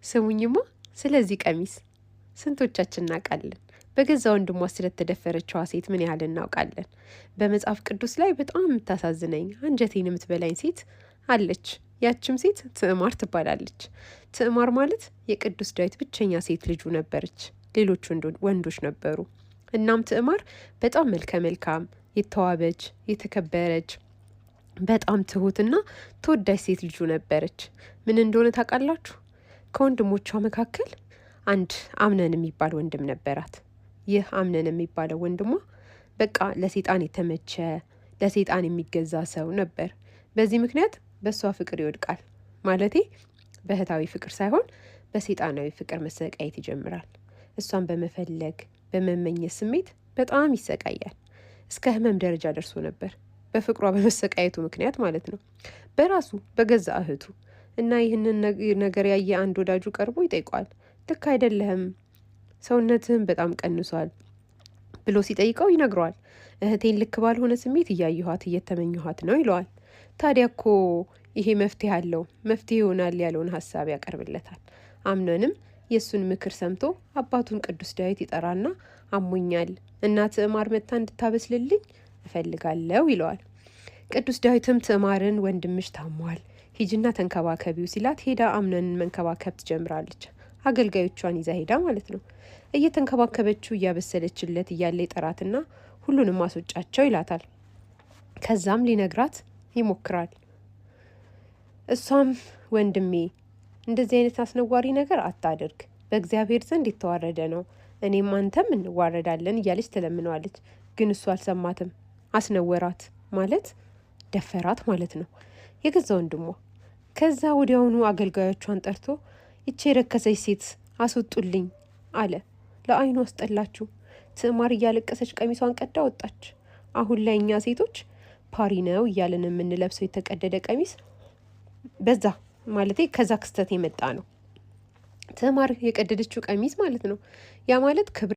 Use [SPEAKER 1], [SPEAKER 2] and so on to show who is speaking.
[SPEAKER 1] ስሙኝማ፣ ስለዚህ ቀሚስ ስንቶቻችን እናውቃለን? በገዛ ወንድሟ ስለተደፈረችዋ ሴት ምን ያህል እናውቃለን? በመጽሐፍ ቅዱስ ላይ በጣም የምታሳዝነኝ፣ አንጀቴን የምትበላኝ ሴት አለች። ያችም ሴት ትዕማር ትባላለች። ትዕማር ማለት የቅዱስ ዳዊት ብቸኛ ሴት ልጁ ነበረች። ሌሎች ወንዶች ነበሩ። እናም ትዕማር በጣም መልከ መልካም፣ የተዋበች፣ የተከበረች፣ በጣም ትሁትና ተወዳጅ ሴት ልጁ ነበረች። ምን እንደሆነ ታውቃላችሁ? ከወንድሞቿ መካከል አንድ አምነን የሚባል ወንድም ነበራት። ይህ አምነን የሚባለው ወንድሟ በቃ ለሴጣን የተመቸ፣ ለሴጣን የሚገዛ ሰው ነበር። በዚህ ምክንያት በእሷ ፍቅር ይወድቃል። ማለቴ በእህታዊ ፍቅር ሳይሆን በሴጣናዊ ፍቅር መሰቃየት ይጀምራል። እሷን በመፈለግ፣ በመመኘት ስሜት በጣም ይሰቃያል። እስከ ህመም ደረጃ ደርሶ ነበር። በፍቅሯ በመሰቃየቱ ምክንያት ማለት ነው። በራሱ በገዛ እህቱ። እና ይህንን ነገር ያየ አንድ ወዳጁ ቀርቦ ይጠይቀዋል። ልክ አይደለህም፣ ሰውነትህም በጣም ቀንሷል ብሎ ሲጠይቀው ይነግረዋል። እህቴን ልክ ባልሆነ ስሜት እያየኋት፣ እየተመኘኋት ነው ይለዋል። ታዲያ እኮ ይሄ መፍትሄ አለው፣ መፍትሄ ይሆናል ያለውን ሀሳብ ያቀርብለታል። አምኖንም የእሱን ምክር ሰምቶ አባቱን ቅዱስ ዳዊት ይጠራና አሞኛል እና ትዕማር መታ እንድታበስልልኝ እፈልጋለሁ ይለዋል። ቅዱስ ዳዊትም ትዕማርን ወንድምሽ ታሟል፣ ሂጅና ተንከባከቢው ሲላት ሄዳ አምነንን መንከባከብ ትጀምራለች። አገልጋዮቿን ይዛ ሄዳ ማለት ነው። እየተንከባከበችው፣ እያበሰለችለት እያለ ይጠራትና ሁሉንም አስወጫቸው ይላታል። ከዛም ሊነግራት ይሞክራል። እሷም ወንድሜ፣ እንደዚህ አይነት አስነዋሪ ነገር አታድርግ፣ በእግዚአብሔር ዘንድ የተዋረደ ነው፣ እኔም አንተም እንዋረዳለን እያለች ትለምነዋለች። ግን እሱ አልሰማትም። አስነወራት፣ ማለት ደፈራት ማለት ነው፣ የገዛ ወንድሟ። ከዛ ወዲያውኑ አገልጋዮቿን ጠርቶ ይቺ የረከሰች ሴት አስወጡልኝ አለ። ለአይኑ አስጠላችሁ። ትዕማር እያለቀሰች ቀሚሷን ቀዳ ወጣች። አሁን ላይ እኛ ሴቶች ፓሪ ነው እያለን የምንለብሰው የተቀደደ ቀሚስ በዛ ማለቴ ከዛ ክስተት የመጣ ነው። ትዕማር የቀደደችው ቀሚስ ማለት ነው። ያ ማለት ክብር